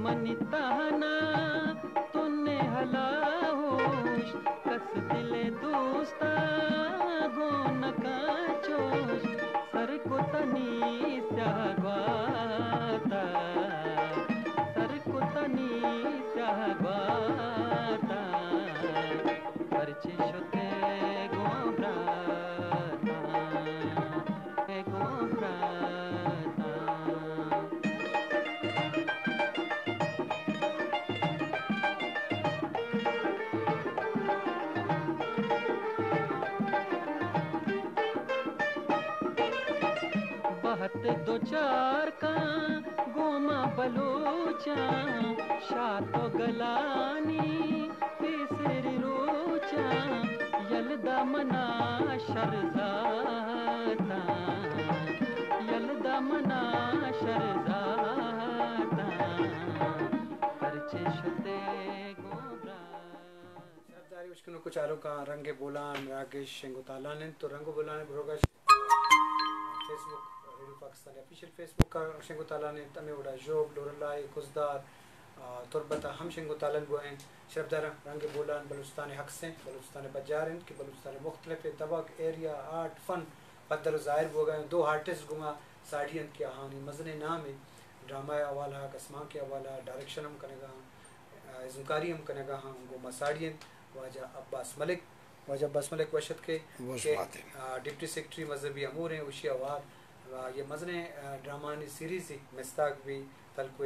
منی تہنا تو نے ہلاہوش، کس دل دوستا گون کاچوش، سر کو تنی سیاہ گواتا، سر کو تنی سیاہ گواتا، پرچے شتے گوں براتاں، گوں براتاں۔ بہت دو چار کاں گوما بلوچاں، شات و گلانی پیسری روچاں، یلدا منا شر زاتاں، یلدا منا شر زاتاں، پرچے شتے گوں برات۔ شرپداریں اشکنوک و چاروکاں، رنگ بولان راگش شنگ و تالان انت، تو رنگ و بولان بروگا فیس بک، ریڈیو پاکستان آفیشل فیس بک ء شنگ و تالان انت، ہمے وڑا ژوب، لورلائی، خضدار، آ، تربت ء ہم شنگ و تالان بوئیں۔ شرپداراں، رنگ بولان بلوچستان ء عکس انت، بلوچستان ء پجار انت کہ بلوچستان ء مختلف دبگ، ایریا، آرٹ، فن پدر و ظاہر بوگا انت۔ دو آرٹسٹ گوما ساڑی انت کہ آہانی مزنیں نام انت، ڈرامہ ء حوالہ ء، کسمانک ء حوالہ ء، ڈائریکشن ہم کنگا انت، آ، ازمکاری ہم کنگا انت، گوما ساڑی انت۔ واجہ عباس ملک، واجہ عباس ملک وش اتکے کہ، آ، ڈپٹی سیکرٹری مذہبی امور ہیں، اشی آوار، آ، یہ مزنیں، آ، ڈرامانی سیریز مستاگ بھی تلکو